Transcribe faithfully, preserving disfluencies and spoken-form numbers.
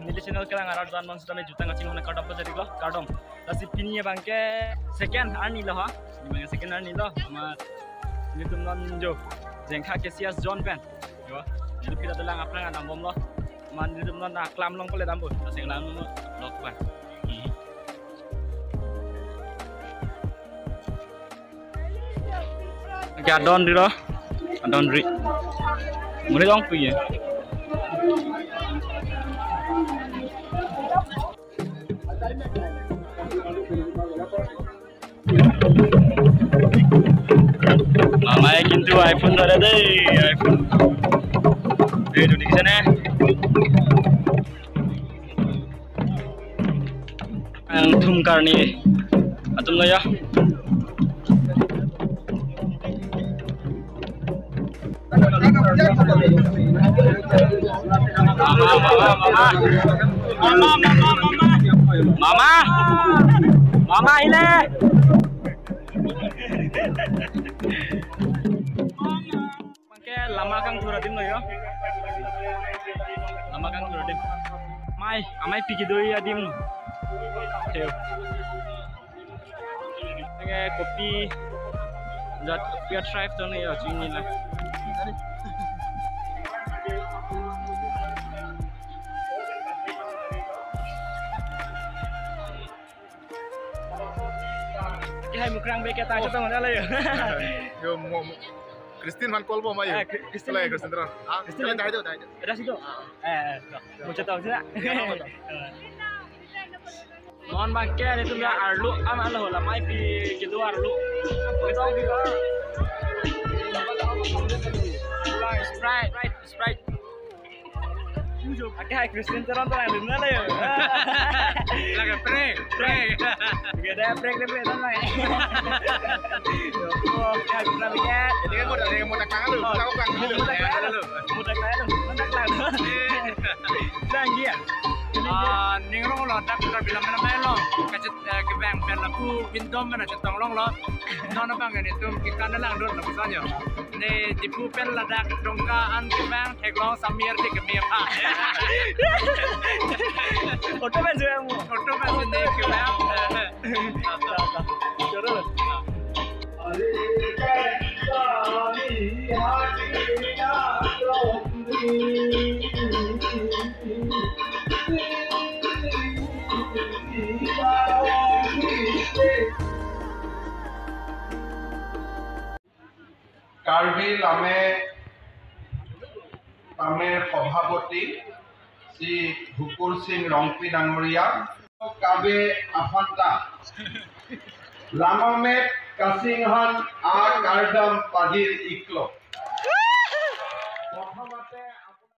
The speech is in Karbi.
Neli channel kelang arat do-an non sitame jutang kachinghon kardom pajari lo, kardom. Lasi pini abangke second arni lo ha. Pini abangke second arni lo. Amat nelitum non jo Jengkha K C S zone pen. Jo, nelitum pira dolang aphrang anam bomlo. Amat nelitum non aklam along kole dampo. Lasi aklam along lo pan. Oke, adon diri lo. Adon diri. Muni dong pu ye. Mama ya kintu iPhone dore dei, iPhone. Dei, dei, di sana. Ang thum karni atum lo ya. Mama, mama, mama. Mama, mama, mama. Mama. Mama, hile. Mangke lama kangthur adim lo yo. Lama kangthur adim. Mai, amai piki doi adim lo. Theo. Mangke kopi jat kopi a tribe to ne yo chini la. Kehai mukrang beke ta chetong na le yo. Yo mo, mo. Christine han call bom ayo. Eh, Chri-, Christine. Chale, Christine Teron. Ah, Christine. Chale, dai do, dai do. Ada situ. Ah. Eh, eh, mo chetong sih. Ya, mo chetong. Non bangke nelitum ya arlo amat lo la mai pi kilo arlo. Sprite, Sprite, Sprite. Oke, hai Christine Teron tuh yang dulu lah ya. Lagi prank, prank. Oke, ada prank deh, prank, Teron, lah ya. Oh, ya, kita bikin. Ini kan mau dari, mau tekan lu, mau tahu kan? Mau tekan lu. Mau tekan lu. Mau tekan lu. Iya. Bilang dia. Ah, ning rong lo dak dak bilang mana main lo. Kacet, eh, kevang pen lapu pindom mana chetong long lo. Non abang nelitum kekan lang dun lo misalnya. Ne Diphu pen ladak Dongka an kevang theklong Samir di kemir pa. Auto pen sudah mu. Auto pen sini kevang. Joro. Karbi Lame Tamer সভাপতি শ্ৰী হুকুৰ সিং ৰংপি ডাঙৰীয়া, কাবে আফান্তা, লামামেত কাচিংহান আ কাৰ্ডাম পাদিৰ ইকলো।